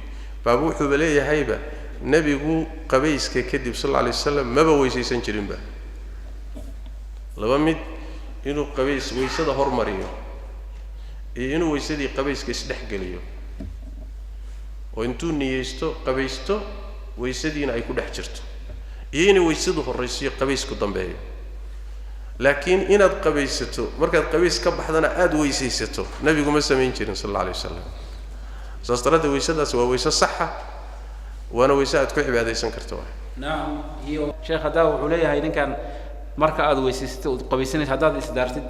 baaba wuxuuba leeyahayba nebigu qabayska kadib sal alla alay wasalam maba weysaysan jirinba. Laba mid, inuu qabays weysada hormariyo iyo inuu weysadii qabayska isdhex geliyo, oo intuu niyeysto qabaysto, weysadiina ay ku dhex jirto, iyo inay weysadu horraysiyo qabaysku dambeeyo. Laakiin inaad qabaysato, markaad qabays ka baxdana aada weysaysato, nebigu ma samayn jirin sal alla alay wasalam. Saas daraaddeed weysadaasi waa weyse saxa, waana weyse aad ku cibaadaysan karta waay. Nacam, iyo sheekh, haddaa wuxuu leeyahay ninkan, marka aad weysaysatid ood qabaysanaysa haddaad isdaartid?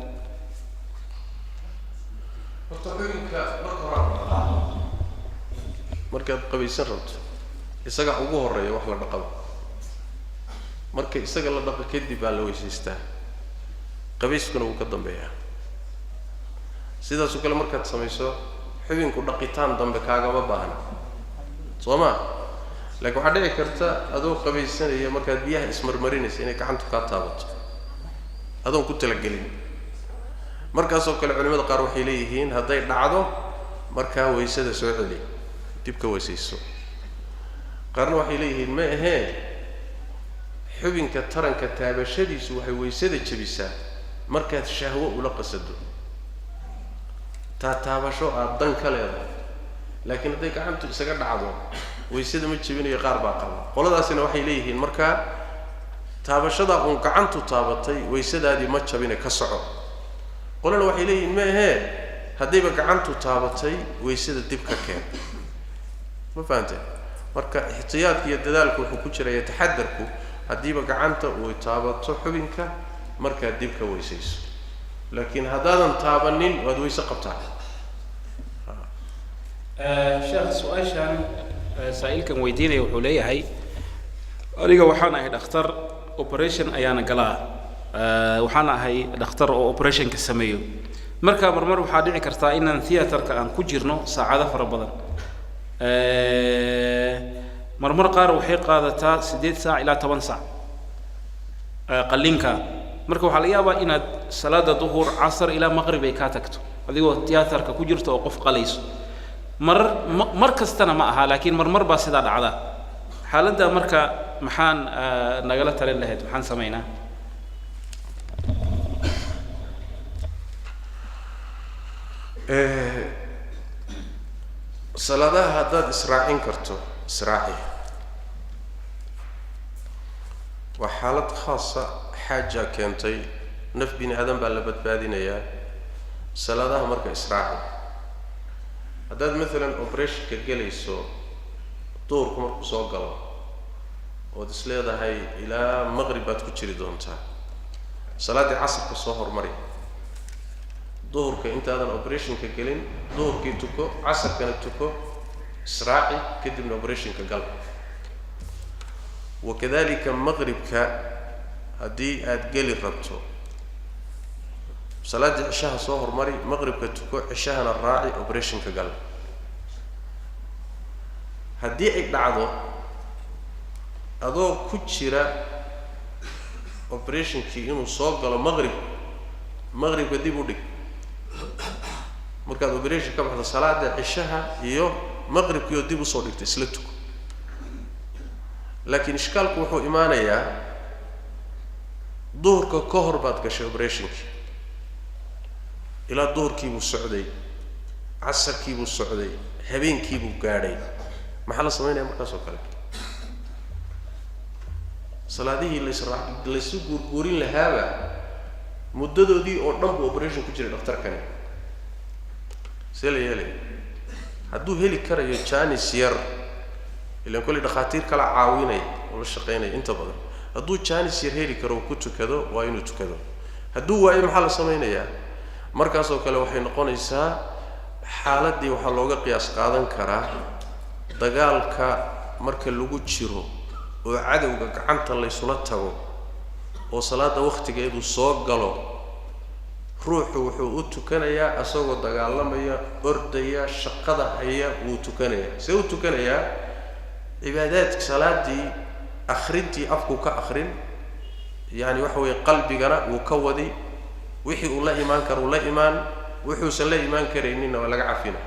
Horta xubinka marka hore markaad qabaysan rabto isagaa ugu horreeya wax la dhaqaba. Marka isaga la dhaqo kadib baa la weysaystaa, qabayskuna wuu ka dambeeyaa. Sidaasoo kale markaad samayso xubinku dhaqitaan dambe kaagama baahna, soo ma? Laakiin waxaa dhici karta adoo qabaysanaya markaad biyaha ismarmarinaysa inay gacantu kaa taabato adoon ku talagelin. Markaasoo kale culimada qaar waxay leeyihiin hadday dhacdo markaa waysada soo celi, dib ka weysayso. Qaarna waxay leeyihiin ma ahee, xubinka taranka taabashadiisu waxay waysada jebisaa markaad shahwo ula qasado, taa taabasho aada dan ka leedahay. Laakiin hadday gacantu isaga dhacdo waysada ma jebinayo qaar baa qaba. Qoladaasina waxay leeyihiin markaa taabashadaa uun gacantu taabatay waysadaadii ma jabine, ka soco. Qolana waxay leeyihiin ma ahee, haddayba gacantu taabatay waysada dib ka keen. Ma fahanteen? Marka ixtiyaadka iyo dadaalku wuxuu ku jiraya taxadarku, haddiiba gacanta uu taabato xubinka markaad dib ka weysayso, laakiin haddaadan taabanin waad weyse qabtaa. Sheekh, su-aashan saa'ilkan weydiinaya wuxuu leeyahay, aniga waxaan ahay dhakhtar, operation ayaana galaa, waxaan ahay dhakhtar oo operationka sameeyo. Marka marmar waxaa dhici kartaa inaan theaterka aan ku jirno saacado fara badan. Marmar qaar waxay qaadataa 8 saac ilaa 10 saac qalliinka. Marka waxaa laga yaabaa inaad salaada duhur, casar ilaa maqrib ay kaa tagto adigoo theaterka ku jirto oo qof qalayso. Marar mar kastana ma aha, laakiin marmar baa sidaa dhacda xaaladda. Marka maxaan nagala talin lahayd? Maxaan samaynaa? Salaadaha haddaad israacin karto, israaci. Waa xaalad khaasa, xaajaa keentay, naf bini aadan baa la badbaadinayaa. Salaadaha marka israaci. Haddaad maalan operationka gelayso duhurku markuu soo galo ood is leedahay ilaa maqrib baad ku jiri doontaa, salaaddii casarka soo hormari. Duhurka intaadan operationka gelin duhurkii tuko, casarkana tuko, israaci, kadibna operationka gal. Wakadalika maqribka haddii aada geli rabto, salaaddii cishaha soo hormari, maqribka tuko, cishahana raaci, operationka gal. Haddii ay dhacdo adoo ku jira operationkii inuu soo galo maqrib, maqribka dib u dhig. Markaad operation ka baxdo, salaada cishaha iyo maqribkii oo dib usoo dhigto isla tuko. Laakiin ishkaalku wuxuu imaanayaa, duhurka ka hor baad gashay operationkii, ilaa duhurkiibuu socday, casarkiibuu socday, habeenkiibuu gaadhay. Maxaa la samaynaya markaas oo kale? Salaadihii laysraa laysu guurguurin lahaaba muddadoodii oo dhan buu operation ku jiray dhakhtarkani. See la yeelaya? Hadduu heli karayo janis yar, ilaan kolley dhakhaatiir kala caawinaya oo la shaqaynaya inta badan, hadduu janis yar heli karo ku tukado, waa inuu tukado. Hadduu waayo, maxaa la samaynayaa markaasoo kale? Waxay noqonaysaa xaaladdii waxaa looga qiyaas qaadan karaa dagaalka marka lagu jiro oo cadowga gacanta laysula tago oo salaadda wakhtigeedu soo galo, ruuxu wuxuu u tukanayaa isagoo dagaalamaya, ordaya, shaqada haya, wuu tukanayaa. See u tukanayaa? Cibaadaadka salaaddii akhrintii afkuu ka akhrin, yacani waxa weeye qalbigana wuu ka wadi. Wixii uu la imaan karo uu la imaan, wuxuusan la imaan karayninna waa laga cafina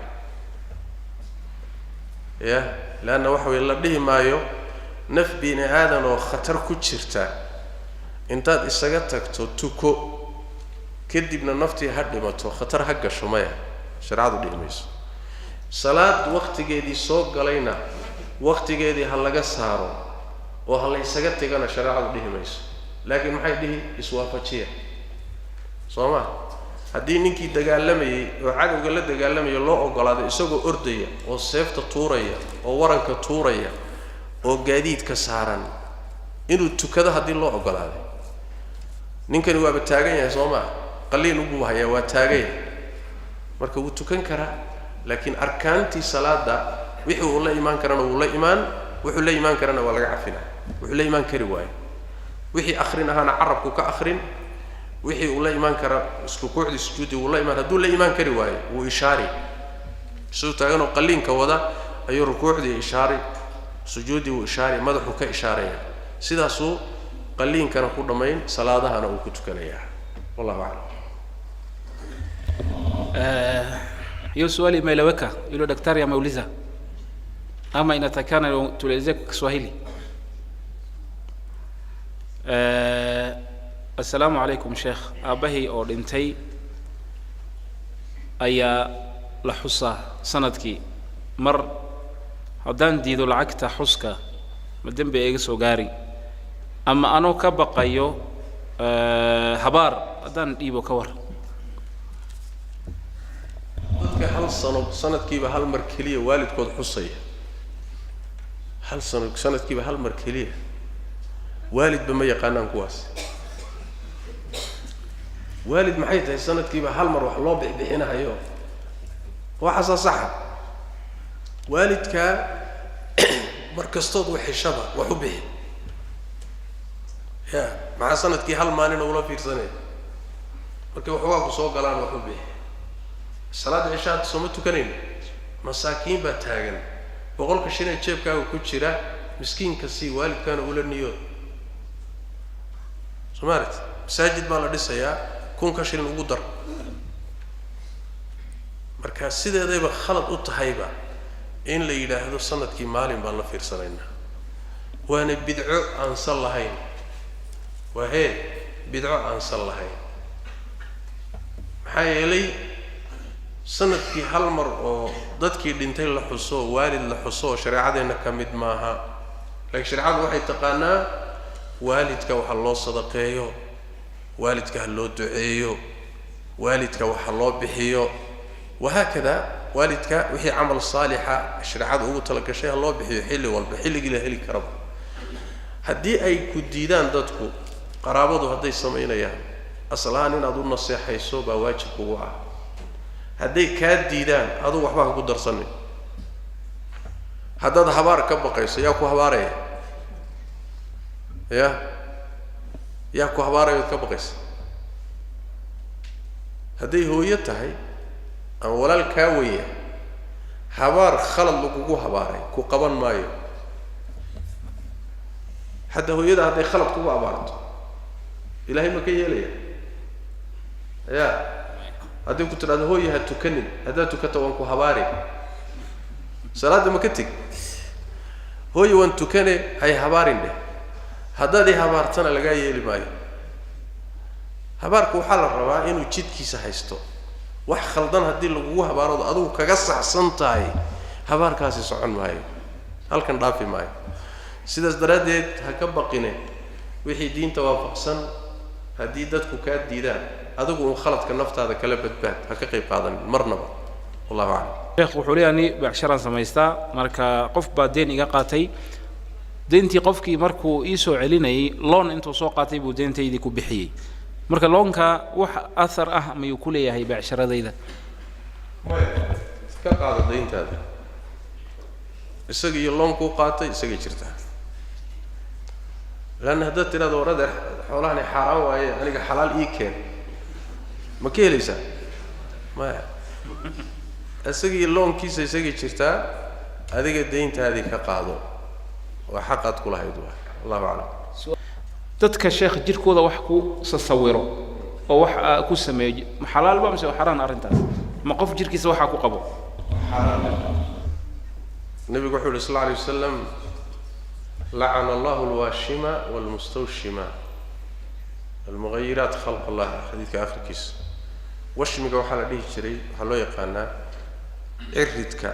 ya, leanna waxa weye la dhihi maayo naf bini aadan oo khatar ku jirta intaad isaga tagto tuko, kadibna naftii ha dhimato, khatar ha gasho, maya, shareecadu dhihi mayso. Salaad waktigeedii soo galayna waktigeedii ha laga saaro oo ha la ysaga tegana shareecadu dhihi mayso. Laakiin maxay dhihi? Iswaafajiya, soo ma? Haddii ninkii dagaalamayay oo cadowga la dagaalamaya loo ogolaaday isagoo ordaya oo seefta tuuraya oo waranka tuuraya oo gaadiidka saaran inuu tukado, haddii loo ogolaaday, ninkani waaba taagan yahay, soo maa? Qaliil ubuu hayaa, waa taagan yahay, marka wuu tukan karaa. Laakiin arkaantii salaada wixii uu la imaan karana wuu la imaan, wuxuu la imaan karana waa laga cafinaa. Wuxuu la imaan kari waayo, wixii akrin ahaana carabku ka akrin, wixii uu la imaan kara rukuucdii, sujuuddii wuu la imaan. Hadduu la imaan kari waayo, wuu ishaari. Isagoo taaganoo qaliinka wada ayuu rukuucdii ishaari, sujuuddii wuu ishaari, madaxuu ka ishaaraya. Sidaasuu qaliinkana ku dhammayn, salaadahana uu ku tukanayaa. Wallahu aclam. Hiyo swali imeeleweka? Yule daktari ameuliza ama inatakana tuelezee kwa Kiswahili? Assalaamu calaykum sheekh, aabbahay oo dhintay ayaa la xusaa sanadkii mar. Haddaan diido lacagta xuska, ma dembi iga soo gaari? Ama anoo ka baqayo habaar haddaan dhiibo, ka war? Dadka hal sano, sanadkiiba hal mar keliya waalidkood xusaya, Hal sano, sanadkiiba hal mar keliya, waalidba ma yaqaanaan kuwaas. Waalid maxay tahay sanadkiiba hal mar wax loo bixbixinahayo? Waxaasaa saxa. Waalidkaa mar kastood wax heshaba wax u bixi ya, maxaa sanadkii hal maalin ula fiirsanaya? Markay waxoogaa ku soo galaan wax u bixi. Salaadda cisha hadda sooma tukanayno, masaakiin baa taagan, 100-ka shin ee jeebkaaga ku jira miskiinka sii, waalidkaana ula niyood. Soo maarat masaajid baa la dhisayaa, 1000-ka shilin ugu dar. Marka sideedayba khalad u tahayba in la yidhaahdo sanadkii maalin baan la fiirsanaynaa, waana bidco aan sal lahayn. Waa hee bidco aan sal lahayn. Maxaa yeelay sanadkii hal mar oo dadkii dhintay la xuso, waalid la xuso, oo shareecadeenna ka mid maaha. Laakiin shareecadu waxay taqaanaa waalidka waxa loo sadaqeeyo, waalidka ha loo duceeyo, waalidka waxa loo bixiyo, wahaakada. Waalidka wixii camal saalixa shareecadu ugu talagashay ha loo bixiyo xilli walba, xilligii la heli karaba. Haddii ay ku diidaan dadku, qaraabadu hadday samaynayaan, asal ahaan inaad u naseexayso baa waajib kugu ah. Hadday kaa diidaan, adugu waxba ha ku darsanin. Haddaad habaar ka baqayso, yaa ku habaaraya? Ya yaa ku habaaraya ood ka baqaysa? Hadday hooyo tahay ama walaal kaa weya, habaar khalad lagugu habaaray ku qaban maayo. Hadda hooyada hadday khalad kugu habaarto, Ilaahay ma ka yeelaya? Ya hadday ku tidhahdo hooya ha tukanin, haddaad tukata waan ku habaari, salaadda ma ka teg? Hooye waan tukane, hay habaarin dheh. Haddaad i habaartana lagaa yeeli maayo. Habaarku waxaa la rabaa inuu jidkiisa haysto. Wax khaldan haddii lagugu habaaroodo adigu kaga saxsan tahay, habaarkaasi socon maayo, halkan dhaafi maayo. Sidaas daraaddeed ha ka baqine wixii diinta waafaqsan. Haddii dadku kaa diidaan, adigu uun khaladka naftaada kala badbaad, ha ka qayb qaadanin marnaba. Wallahu aclam. Sheekh, wuxuu leeyahay ni beecsharaan samaystaa, marka qof baa deen iga qaatay. Deyntii qofkii markuu ii soo celinayay, loan intuu soo qaatay buu deyntaydii ku bixiyey. Marka loanka wax athar ah mayuu ku leeyahay beecsharadayda? Ka qaado dayntaada. Isaga iyo loankuu qaatay isagay jirtaa. Leanna haddaad tidhahdo war adeer xoolahani xaaraan waaye, aniga xalaal ii keen, ma ka helaysaa? Maya. Isaga iyo loankiisa isagay jirtaa. Adiga dayntaadii ka qaado, waa xaqaad ku lahayd. Waa allahu aclam. Dadka sheekh jirkooda wax ku sasawiro oo wax ku sameeyo, ma xalaal ba mise waa xaraan arrintaas? Ma qof jirkiisa waxaa ku qabo? Nabigu wuxuu yidhi sal alla alay wasalam: lacana allahu alwaashima walmustawshima almughayiraat khalq allah. Xadiidka akhirkiisa washmiga waxaa la dhihi jiray, waxaa loo yaqaanaa ciridka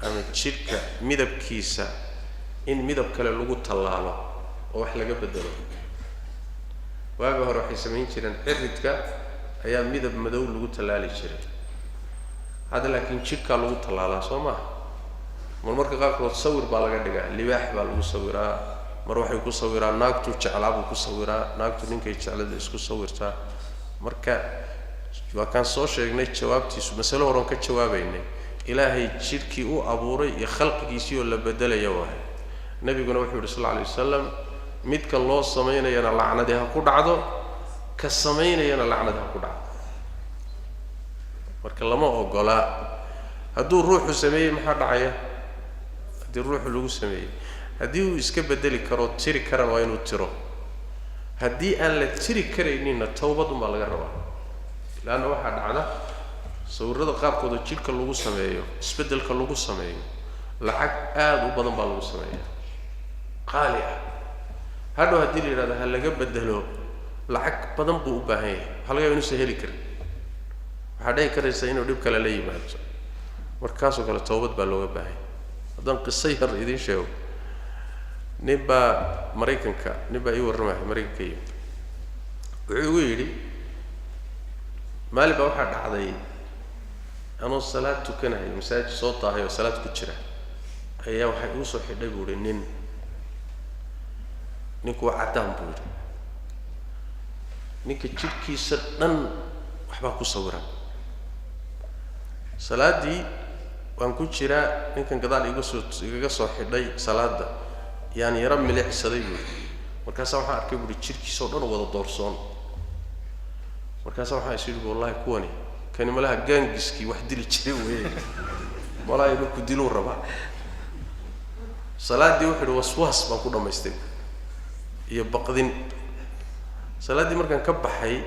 ama jidhka midabkiisa in midab kale lagu tallaalo oo wax laga bedelo. Waaga hore waxay samayn jireen ciridka ayaa midab madow lagu tallaali jiray. Hadda laakiin jidhkaa lagu tallaalaa, soo maaha? Marmarka qaarkood sawir baa laga dhigaa, libaax baa lagu sawiraa, mar waxay ku sawiraa naagtu jeclaa buu ku sawiraa, naagtu ninkay jeclada isku sawirtaa. Marka waa kaan soo sheegnay jawaabtiisu, masalo horon ka jawaabaynay. Ilaahay jidhkii u abuuray iyo khalqigiisii oo la bedelaya waahay. Nabiguna wuxuu yidhi sal alla alay wasalam: midka loo samaynayana lacnadi ha ku dhacdo, ka samaynayana lacnadi ha ku dhacdo. Marka lama ogolaa. Hadduu ruuxu sameeyey maxaa dhacaya? Haddii ruuxu lagu sameeyey, haddii uu iska bedeli karo, tiri karana, waa inuu tiro. Haddii aan la tiri karayninna, tawbad unbaa laga rabaa. Leanna waxaa dhacda sawirrada qaarkood oo jidhka lagu sameeyo, isbeddelka lagu sameeyo, lacag aada u badan baa lagu sameeya, qaali ah. Hadhow haddii la yidhahdo ha laga bedelo, lacag badan buu u baahan yahay. Waxaa laga yaba inuusan heli karin, waxaa dhici karaysa inuu dhib kale la yimaado. Markaasoo kale tawbad baa looga baahan yahay. Haddaan qiso yar idiin sheego, nin baa Maraykanka, nin baa ii warramaya Maraykanka yimid. Wuxuu igu yidhi: maalin baa waxaa dhacday anoo salaad tukanayo, masaajid soo daahay oo salaad ku jira, Ayaa waxay igu soo xidhay, buu ihi, nin. Ninku waa caddaan, buu yidhi. Ninka jidhkiisa dhan waxbaa ku sawiran. Salaaddii waan ku jiraa, ninkan gadaal iga soo igaga soo xidhay salaadda, yaan yaro milicsaday, buu yidhi. Markaasaa waxaan arkay, buuhi, jidhkiisa oo dhan wada doorsoon. Markaasaa waxaan is yidhi, wallahi kuwani, kani malaha gangs-kii wax dili jiray weeye, malaha inuu ku diluu rabaa. Salaaddii, wuxuu yidhi, waswaas baan ku dhammaystay iyo baqdin. Salaaddii markaan ka baxay,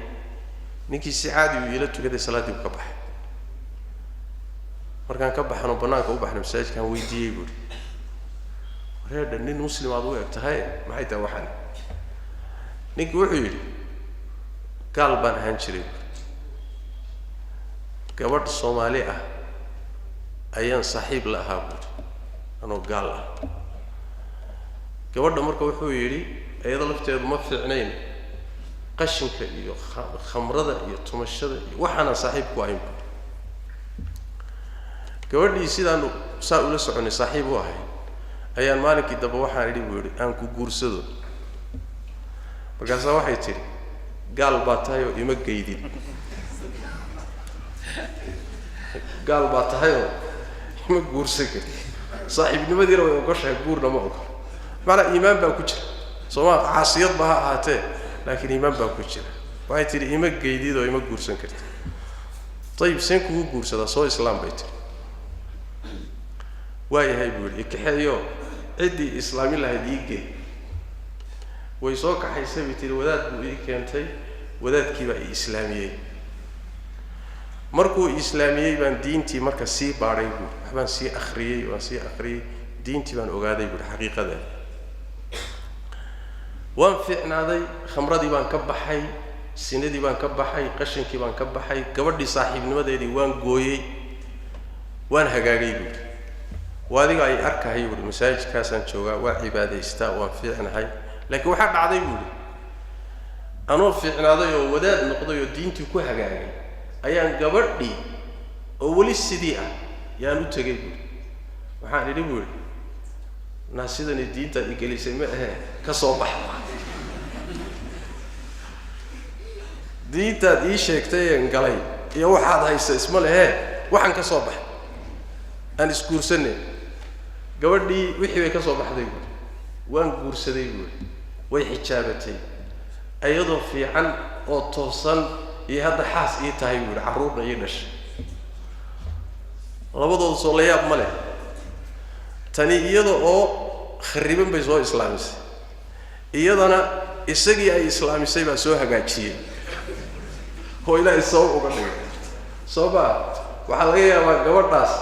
ninkii si caadi uu iila tukaday. Salaaddii buu ka baxay. Markaan ka baxano, banaanka u baxnay, masaajidkaan weydiiyey, buuhi, wareedha, nin muslim aad u eg tahay, maxay tahay waxaan? Ninkii wuxuu yidhi, gaal baan ahaan jiray, gabadh Soomaali ah ayaan saaxiib la ahaa, buuri, anoo gaal ah. Gabadha marka, wuxuu yidhi, iyada lafteedu ma fiicnayn, qashinka iyo khamrada iyo tumashada iyo waxaanaan saaxiib ku ahayn, buuri. Gabadhii sidaanu saa ula soconay, saaxiib u ahay, ayaan maalinkii dambe waxaan idhi, buu yidhi, aan ku guursado. Markaasaa waxay tidhi, gaal baa tahay oo ima geydid, gaal baa tahay oo ima guursan kartid. Saaxiibnimadiina way ogoshahay, guurna ma ogol. Macnaa iimaan baa ku jira, sooma? Caasiyad ba ha ahaatee, laakiin iimaan baa ku jira. Waxay tidhi, ima geydid oo ima guursan kartid. Ayib, seen kugu guursadaa? Soo islaam, bay tidhi. Waayahay, buu yidhi, ikaxeeyo, ciddii islaamin lahayd ii gee. Way soo kaxaysay, bay tihi. Wadaad buu ii keentay, wadaadkii baa ii islaamiyey. Markuu islaamiyey baan diintii marka sii baadhay, buuri. Waxbaan sii akriyey, waan sii akriyey, diintii baan ogaaday, buuri, xaqiiqadeeda. Waan fiicnaaday, khamradii baan ka baxay, sinadii baan ka baxay, qashinkii baan ka baxay, gabadhii saaxiibnimadeedii waan gooyey, waan hagaagay, buuri. Waa adiga ay arkahay, buuri, masaajidkaasaan joogaa, waa cibaadaystaa, waan fiicnahay. Laakiin waxaa dhacday, buuri, anoo fiicnaaday oo wadaad noqday oo diintii ku hagaagay, ayaan gabadhii oo weli sidii ah yaan u tegay, buuri. Waxaan idhi, buuri, naa sidani diintaad igelisay ma ahe, ka soo bax. Diintaad ii sheegtay een galay iyo waxaad haysa isma lehee, waxaan ka soo baxay, aan isguursanay. Gabadhii wixii bay ka soo baxday, buuri. Waan guursaday, buuri. Way xijaabatay, iyadoo fiican oo toosan iyo hadda xaas ii tahay, buuri, carruurna ii dhashay. Labadooda soo la yaab ma leh? Tani iyada oo khariban bay soo islaamisay, iyadana isagii ay islaamisay baa soo hagaajiyey oo Ilaahay sabab uga dhigay. Soo maa? Waxaa laga yaabaa gabadhaas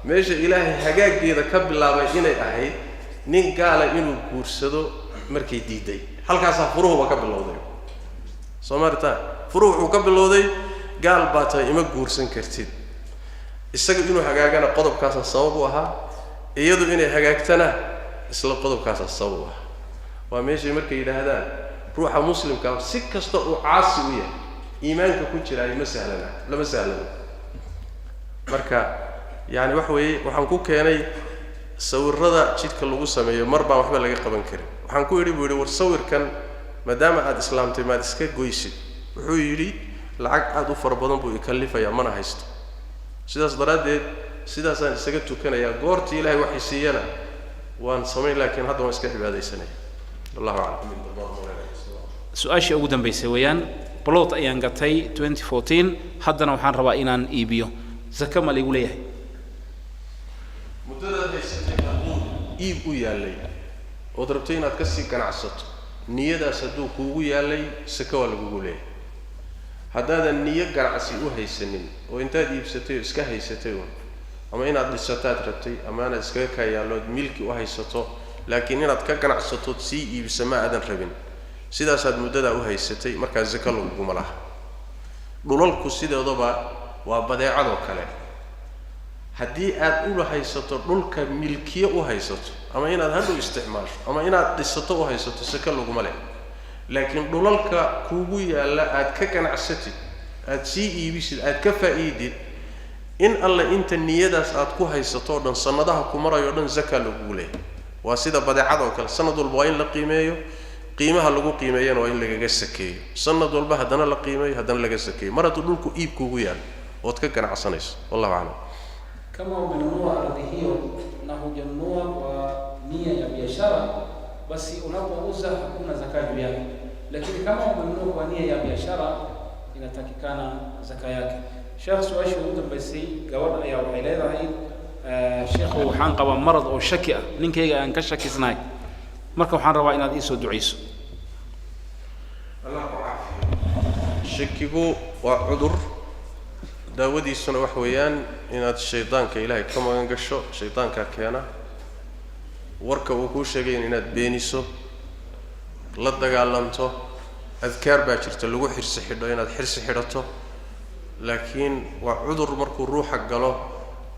meesha Ilaahay hagaaggeeda ka bilaabay inay ahayd nin gaala inuu guursado markay diiday. Halkaasaa furuhuba ka bilowday. Soo maaritaan, furuhu wuxuu ka bilowday, gaal baa tahay, ima guursan kartid. Isaga inuu hagaagana qodobkaasaa sabab u ahaa, iyadu inay hagaagtana isla qodobkaasaa sabab u ahaa. Waa meeshay markay yidhaahdaan, ruuxa muslimkaa si kasta uu caasi u yahay, iimaanka ku jiraayo ma sahlana, lama sahlano. Marka yani waxa weeye, waxaan ku keenay sawirada jidhka lagu sameeyo, mar baan waxba laga qaban karin. Waxaan ku idhi, buu yidhi, war sawirkan maadaama aada islaamtay, maad iska goysid? Wuxuu yidhi, lacag aada u fara badan buu ikalifayaa, mana haysto. Sidaas daraaddeed sidaasaan isaga tukanayaa, goortii Ilahay waxay siiyana waan samayn, laakiin hadda waan iska cibaadaysanaya. Allahu aclam. Su-aashii ugu dambaysay weeyaan. Plot ayaan gatay 2014, haddana waxaan rabaa inaan iibiyo. Zaka ma laygu leeyahay? Muddadaad haysatay hadduu iib u yaallay ood rabtay inaad kasii ganacsato, niyadaas hadduu kuugu yaallay, saka waa lagugu leeyahay. Haddaadan niyo ganacsi u haysanin oo intaad iibsatay oo iska haysatay uun, ama inaad dhisataad rabtay, ama inaad iskaga kaayaallood milki u haysato, laakiin inaad ka ganacsatood sii iibisa ma aadan rabin, sidaasaad muddadaa u haysatay, markaa zaka laguguma laha. Dhulalku sideedaba waa badeecadoo kale. Haddii aad u haysato dhulka, milkiye u haysato, ama inaad hadhow isticmaasho ama inaad dhisato u haysato, saka laguma leh. Laakiin dhulalka kuugu yaalla aad ka ganacsatid, aad sii iibisid, aad ka faa'iidid. In alle inta niyadaas aad ku haysato o dhan, sanadaha ku marayo o dhan, zakaa lagugu leeyahay. Waa sida badeecada oo kale, sanad walba waa in la qiimeeyo, qiimaha lagu qiimeeyana waa in lagaga sakeeyo. Sanad walba haddana la qiimeeyo, haddana laga sakeeyo, mar hadduu dhulku iibkuugu yaalo ood ka ganacsanayso. Wallahu aclam. Kama umenunua ardhi hiyo na hujanunua kwa nia ya biashara, basi unapouza hakuna zaka juu yake, lakini kama umenunua kwa nia ya biashara, inatakikana zaka yake. Sheekh, su-aashii ugu dambaysay, gabadh ayaa waxay leedahay, sheekhu, waxaan qabaa marad oo shaki ah, ninkayga aan ka shakisnahay, marka waxaan rabaa inaad iisoo ducayso. Allah ku caafiyo. Shakigu waa cudur, daawadiisuna wax weeyaan inaad shaydaanka Ilaahay ka magan gasho. Shaydaankaa keena warka uu kuu sheegayn inaad beeniso, la dagaalanto. Adkaar baa jirta lagu xirsi xidho, inaad xirsi xidhato. Laakiin waa cudur markuu ruuxa galo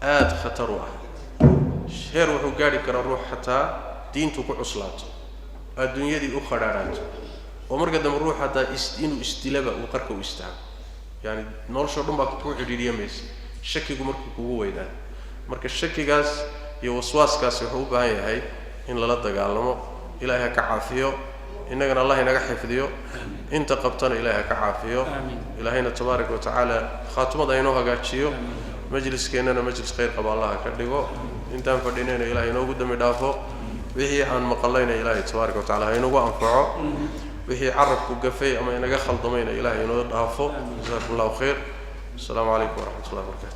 aada khatar u ah. Heer wuxuu gaadhi karaa ruux xataa diintu ku cuslaato, adduunyadii u khadhaadhaato, oo marka dambe ruux hataa is inuu isdilaba uu qarka u istaago. Yani noloshoo dhan baa ku cidhiidhiyamaysa shakigu markuu kugu weynaado. Marka shakigaas iyo waswaaskaasi wuxuu u baahan yahay in lala dagaalamo. Ilaahay ha ka caafiyo, innagana Allah inaga xifdiyo, inta qabtana Ilahay ha ka caafiyo. Ilaahayna tabaaraka wa tacaala khaatumada inoo hagaajiyo, majliskeennana majlis khayr qaba Allah ha ka dhigo. Intaan fadhinayna Ilahay inoogu dambi dhaafo, wixii aan maqallayna Ilaahay tabaaraka wa tacala ha inoogu anfaco, wixii carabku gafay ama inaga khaldamayna Ilahay inoo dhaafo. Jazakum Allahu khayr. Asalaamu calaykum waraxmat ullahi wabarakatu.